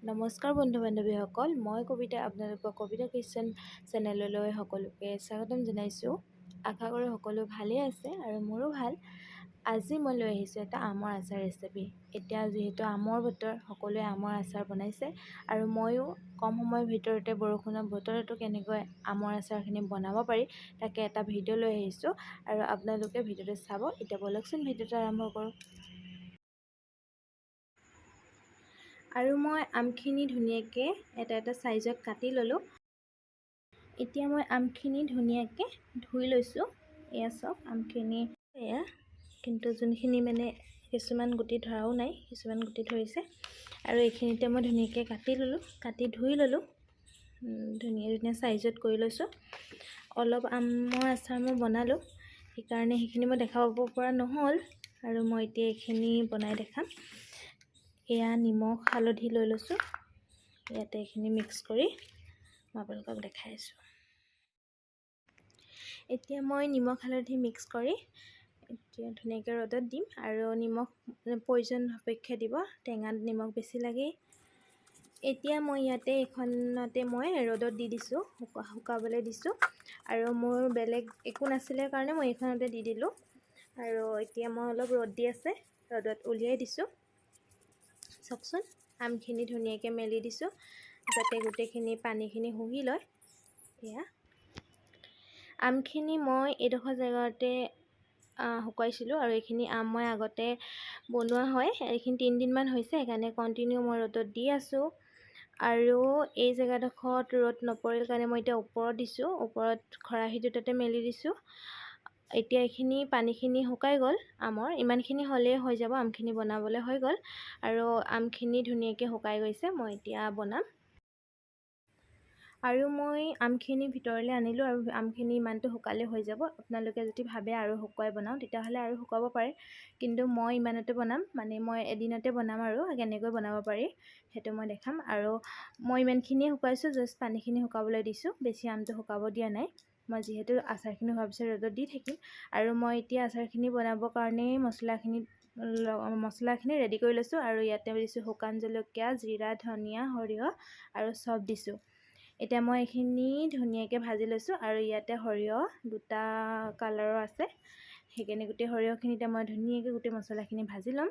নমস্কাৰ বন্ধু বান্ধৱীসকল, মই কবিতা আপোনালোকৰ কবিতা কিচেন চেনেললৈ সকলোকে স্বাগতম জনাইছোঁ। আশা কৰোঁ সকলো ভালেই আছে আৰু মোৰো ভাল। আজি মই লৈ আহিছোঁ এটা আমৰ আচাৰ ৰেচিপি। এতিয়া যিহেতু আমৰ বতৰ, সকলোৱে আমৰ আচাৰ বনাইছে আৰু ময়ো কম সময়ৰ ভিতৰতে বৰষুণৰ বতৰতো কেনেকৈ আমৰ আচাৰখিনি বনাব পাৰি তাকে এটা ভিডিঅ' লৈ আহিছোঁ আৰু আপোনালোকে ভিডিঅ'টো চাব। এতিয়া ব'লকচোন ভিডিঅ'টো আৰম্ভ কৰোঁ। আৰু মই আমখিনি ধুনীয়াকৈ এটা এটা চাইজত কাটি ল'লোঁ। এতিয়া মই আমখিনি ধুনীয়াকৈ ধুই লৈছোঁ। এয়া চাওক আমখিনি, এয়া কিন্তু যোনখিনি মানে কিছুমান গুটি ধৰাও নাই, কিছুমান গুটি ধৰিছে। আৰু এইখিনিতে মই ধুনীয়াকৈ কাটি ল'লোঁ, কাটি ধুই ল'লোঁ, ধুনীয়া ধুনীয়া চাইজত কৰি লৈছোঁ। অলপ আমৰ আচাৰ মই বনালোঁ, সেইকাৰণে সেইখিনি মই দেখাব পৰা নহ'ল আৰু মই এতিয়া এইখিনি বনাই দেখাম। এয়া নিমখ হালধি লৈ লৈছোঁ, ইয়াতে এইখিনি মিক্স কৰি মই আপোনালোকক দেখাই আছোঁ। এতিয়া মই নিমখ হালধি মিক্স কৰি এতিয়া ধুনীয়াকৈ ৰ'দত দিম আৰু নিমখ প্ৰয়োজন সাপেক্ষে দিব, টেঙাত নিমখ বেছি লাগেই। এতিয়া মই ইয়াতে এইখনতে মই ৰ'দত দি দিছোঁ, শুকাবলৈ দিছোঁ। আৰু মোৰ বেলেগ একো নাছিলে কাৰণে মই এইখনতে দি দিলোঁ। আৰু এতিয়া মই অলপ ৰ'দ দি আছে, ৰ'দত উলিয়াই দিছোঁ। চাওকচোন আমখিনি ধুনীয়াকৈ মেলি দিছোঁ যাতে গোটেইখিনি পানীখিনি শুহি লয়। এয়া আমখিনি মই এইডোখৰ জেগাতে শুকুৱাইছিলোঁ আৰু এইখিনি আম মই আগতে বনোৱা হয়, এইখিনি 3 দিনমান হৈছে, সেইকাৰণে কণ্টিনিউ মই ৰ'দত দি আছোঁ। আৰু এই জেগাডোখৰত ৰ'দ নপৰিল কাৰণে মই এতিয়া ওপৰত দিছোঁ, ওপৰত খৰাহী দুটাতে মেলি দিছোঁ। এতিয়া এইখিনি পানীখিনি শুকাই গ'ল আমৰ, ইমানখিনি হ'লেই হৈ যাব, আমখিনি বনাবলৈ হৈ গ'ল। আৰু আমখিনি ধুনীয়াকৈ শুকাই গৈছে, মই এতিয়া বনাম। আৰু মই আমখিনি ভিতৰলৈ আনিলোঁ আৰু আমখিনি ইমানটো শুকালে হৈ যাব। আপোনালোকে যদি ভাবে আৰু শুকুৱাই বনাওঁ তেতিয়াহ'লে আৰু শুকাব পাৰে, কিন্তু মই ইমানতে বনাম, মানে মই এদিনতে বনাম আৰু কেনেকৈ বনাব পাৰি সেইটো মই দেখাম। আৰু মই ইমানখিনিয়ে শুকাইছোঁ, জাষ্ট পানীখিনি শুকাবলৈ দিছোঁ, বেছি আমটো শুকাব দিয়া নাই। মই যিহেতু আচাৰখিনি হোৱাৰ পিছত ৰ'দত দি থাকিম। আৰু মই এতিয়া আচাৰখিনি বনাবৰ কাৰণেই মছলাখিনি ৰেডি কৰি লৈছোঁ। আৰু ইয়াতে দিছোঁ শুকান জলকীয়া, জিৰা, ধনিয়া, সৰিয়হ আৰু চব দিছোঁ। এতিয়া মই এইখিনি ধুনীয়াকৈ ভাজি লৈছোঁ আৰু ইয়াতে সৰিয়হ দুটা কালাৰৰ আছে, সেইকাৰণে গোটেই সৰিয়হখিনিতে মই ধুনীয়াকৈ গোটেই মছলাখিনি ভাজি ল'ম।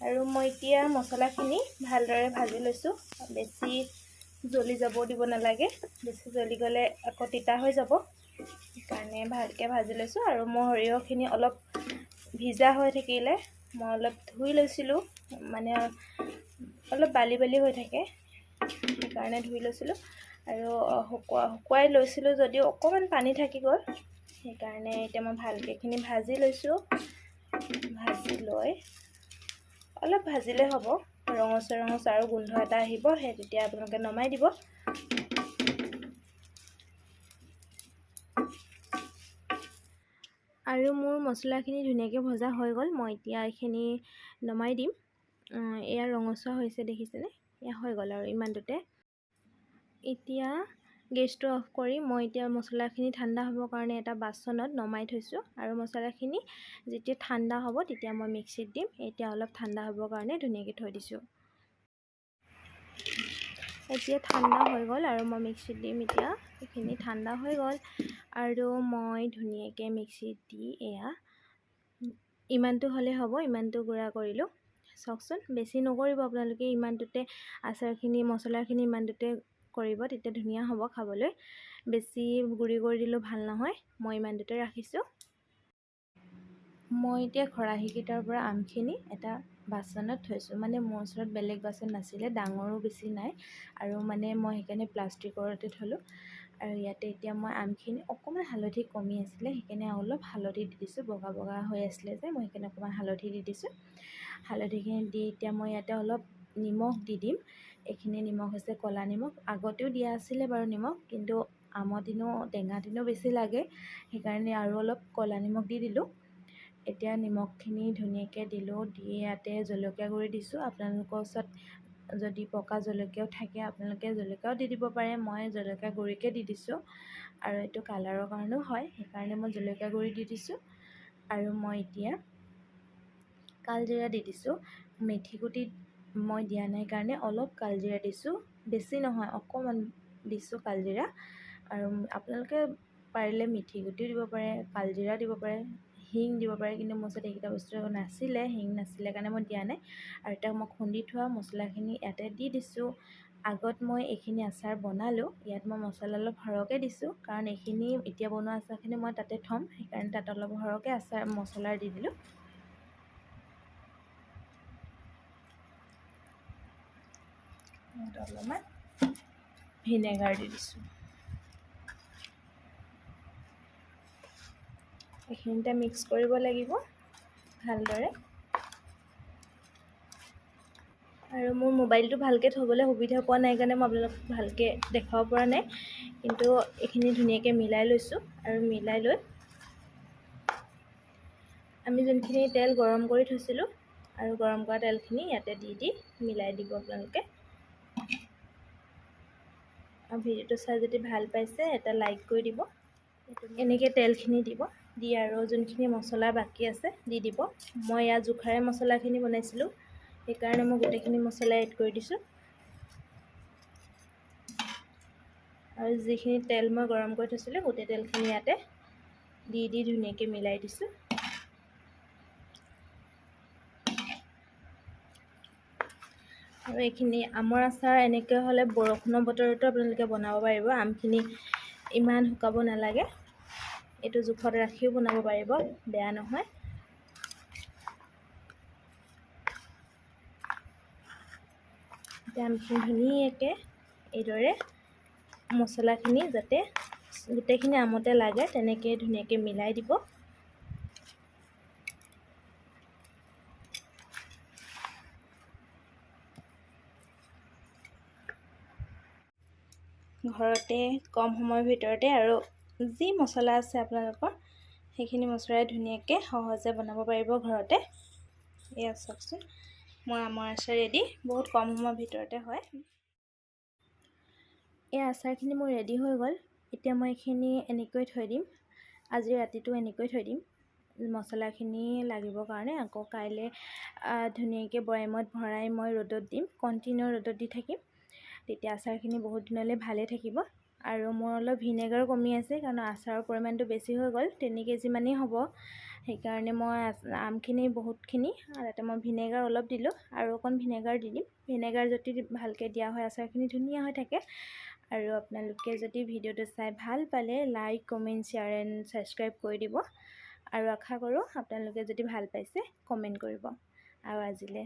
আৰু মই এতিয়া মছলাখিনি ভালদৰে ভাজি লৈছোঁ, বেছি জ্বলি যাব দিব নালাগে, বেছি জ্বলি গ'লে আকৌ তিতা হৈ যাব, সেইকাৰণে ভালকৈ ভাজি লৈছোঁ। আৰু মোৰ সৰিয়হখিনি অলপ ভিজা হৈ থাকিলে মই অলপ ধুই লৈছিলোঁ, মানে অলপ বালি বালি হৈ থাকে সেইকাৰণে ধুই লৈছিলোঁ। আৰু শুকুৱাই লৈছিলোঁ যদিও অকণমান পানী থাকি গ'ল, সেইকাৰণে এতিয়া মই ভালকৈ এইখিনি ভাজি লৈছোঁ। ভাজি লৈ অলপ ভাজিলে হ'ব, ৰঙচুৱা ৰঙচুৱা আৰু গোন্ধ এটা আহিব, সেই তেতিয়া আপোনালোকে নমাই দিব। আৰু মোৰ মছলাখিনি ধুনীয়াকৈ ভজা হৈ গ'ল, মই এতিয়া এইখিনি নমাই দিম। এয়া ৰঙচুৱা হৈছে দেখিছেনে, এয়া হৈ গ'ল আৰু ইমানটোতে। এতিয়া গেছটো অফ কৰি মই এতিয়া মছলাখিনি ঠাণ্ডা হ'বৰ কাৰণে এটা বাচনত নমাই থৈছোঁ। আৰু মছলাখিনি যেতিয়া ঠাণ্ডা হ'ব তেতিয়া মই মিক্সিত দিম। এতিয়া অলপ ঠাণ্ডা হ'বৰ কাৰণে ধুনীয়াকৈ থৈ দিছোঁ। এতিয়া ঠাণ্ডা হৈ গ'ল আৰু মই মিক্সিত দিম। এতিয়া এইখিনি ঠাণ্ডা হৈ গ'ল আৰু মই ধুনীয়াকৈ মিক্সিত দি এয়া ইমানটো হ'লে হ'ব, ইমানটো গুড়া কৰিলোঁ। চাওকচোন বেছি নকৰিব আপোনালোকে, ইমানটোতে আচাৰখিনি মছলাখিনি ইমানটোতে কৰিব, তেতিয়া ধুনীয়া হ'ব খাবলৈ। বেছি গুড়ি কৰি দিলেও ভাল নহয়, মই ইমানটোতে ৰাখিছোঁ। মই এতিয়া খৰাহীকেইটাৰ পৰা আমখিনি এটা বাচনত থৈছোঁ, মানে মোৰ ওচৰত বেলেগ বাচন নাছিলে, ডাঙৰো বেছি নাই আৰু মানে মই সেইকাৰণে প্লাষ্টিকৰতে থ'লোঁ। আৰু ইয়াতে এতিয়া মই আমখিনি অকণমান হালধি কমি আছিলে, সেইকাৰণে অলপ হালধি দি দিছোঁ, বগা বগা হৈ আছিলে যে মই সেইকাৰণে অকণমান হালধি দি দিছোঁ। হালধিখিনি দি এতিয়া মই ইয়াতে অলপ নিমখ দি দিম। এইখিনি নিমখ হৈছে ক'লা নিমখ, আগতেও দিয়া আছিলে বাৰু নিমখ, কিন্তু আমত এনেও টেঙাত এনেও বেছি লাগে, সেইকাৰণে আৰু অলপ ক'লা নিমখ দি দিলোঁ। এতিয়া নিমখখিনি ধুনীয়াকৈ দিলোঁ, দি ইয়াতে জলকীয়া গুড়ি দিছোঁ। আপোনালোকৰ ওচৰত যদি পকা জলকীয়াও থাকে আপোনালোকে জলকীয়াও দি দিব পাৰে, মই জলকীয়া গুড়িকে দি দিছোঁ। আৰু এইটো কালাৰৰ কাৰণেও হয়, সেইকাৰণে মই জলকীয়া গুড়ি দি দিছোঁ। আৰু মই এতিয়া কালজিৰা দি দিছোঁ, মেথি গুটি মই দিয়া নাই কাৰণে অলপ কালজিৰা দিছোঁ, বেছি নহয় অকণমান দিছোঁ কালজিৰা। আৰু আপোনালোকে পাৰিলে মিঠি গুটিও দিব পাৰে, কালজিৰা দিব পাৰে, হিং দিব পাৰে, কিন্তু মোৰ ওচৰত এইকেইটা বস্তু নাছিলে, হিং নাছিলে কাৰণে মই দিয়া নাই। আৰু এতিয়া মই খুন্দি থোৱা মছলাখিনি ইয়াতে দি দিছোঁ। আগত মই এইখিনি আচাৰ বনালোঁ, ইয়াত মই মছলা অলপ সৰহকৈ দিছোঁ, কাৰণ এইখিনি এতিয়া বনোৱা আচাৰখিনি মই তাতে থ'ম, সেইকাৰণে তাত অলপ সৰহকৈ আচাৰ মছলা দি দিলোঁ। অলপমান ভিনেগাৰ দি দিছোঁ। এইখিনিতে মিক্স কৰিব লাগিব ভালদৰে। আৰু মোৰ মোবাইলটো ভালকৈ থ'বলৈ সুবিধা পোৱা নাই কাৰণে মই আপোনালোকক ভালকৈ দেখুৱাব পৰা নাই, কিন্তু এইখিনি ধুনীয়াকৈ মিলাই লৈছোঁ। আৰু মিলাই লৈ আমি যোনখিনি তেল গৰম কৰি থৈছিলোঁ আৰু গৰম কৰা তেলখিনি ইয়াতে দি দি মিলাই দিব আপোনালোকে। আৰু ভিডিঅ'টো চাই যদি ভাল পাইছে এটা লাইক কৰি দিব। এনেকৈ তেলখিনি দিব দি আৰু যোনখিনি মছলা বাকী আছে দি দিব। মই ইয়াত জোখাৰে মছলাখিনি বনাইছিলোঁ, সেইকাৰণে মই গোটেইখিনি মছলা এড কৰি দিছোঁ। আৰু যিখিনি তেল মই গৰম কৰি থৈছিলোঁ গোটেই তেলখিনি ইয়াতে দি দি ধুনীয়াকৈ মিলাই দিছোঁ। আৰু এইখিনি আমৰ আচাৰ এনেকৈ হ'লে বৰষুণৰ বতৰতো আপোনালোকে বনাব পাৰিব, আমখিনি ইমান শুকাব নালাগে, এইটো জোখত ৰাখিও বনাব পাৰিব, বেয়া নহয়। এতিয়া আমখিনি ধুনীয়াকৈ এইদৰে মছলাখিনি যাতে গোটেইখিনি আমতে লাগে তেনেকৈ ধুনীয়াকৈ মিলাই দিব। ঘৰতে কম সময়ৰ ভিতৰতে আৰু যি মছলা আছে আপোনালোকৰ সেইখিনি মছলাই ধুনীয়াকৈ সহজে বনাব পাৰিব ঘৰতে। এয়া চাওকচোন, মোৰ আমৰ আচাৰ ৰেডি, বহুত কম সময়ৰ ভিতৰতে হয়। এই আচাৰখিনি মোৰ ৰেডি হৈ গ'ল। এতিয়া মই এইখিনি এনেকৈ থৈ দিম, আজি ৰাতিটো এনেকৈ থৈ দিম মছলাখিনি লাগিবৰ কাৰণে। আকৌ কাইলৈ ধুনীয়াকৈ বৈয়ামত ভৰাই মই ৰ'দত দিম, কণ্টিনিউ ৰ'দত দি থাকিম, তেতিয়া আচাৰখিনি বহুত দিনলৈ ভালে থাকিব। আৰু মোৰ অলপ ভিনেগাৰ কমি আছে, কাৰণ আচাৰৰ পৰিমাণটো বেছি হৈ গ'ল, 3 কেজিমানেই হ'ব, সেইকাৰণে মই আমখিনি বহুতখিনি তাতে মই ভিনেগাৰ অলপ দিলোঁ আৰু অকণ ভিনেগাৰ দি দিম। ভিনেগাৰ যদি ভালকৈ দিয়া হয় আচাৰখিনি ধুনীয়া হৈ থাকে। আৰু আপোনালোকে যদি ভিডিঅ'টো চাই ভাল পালে like, comment, share and subscribe কৰি দিব। আৰু আশা কৰোঁ আপোনালোকে যদি ভাল পাইছে কমেণ্ট কৰিব। আৰু আজিলৈ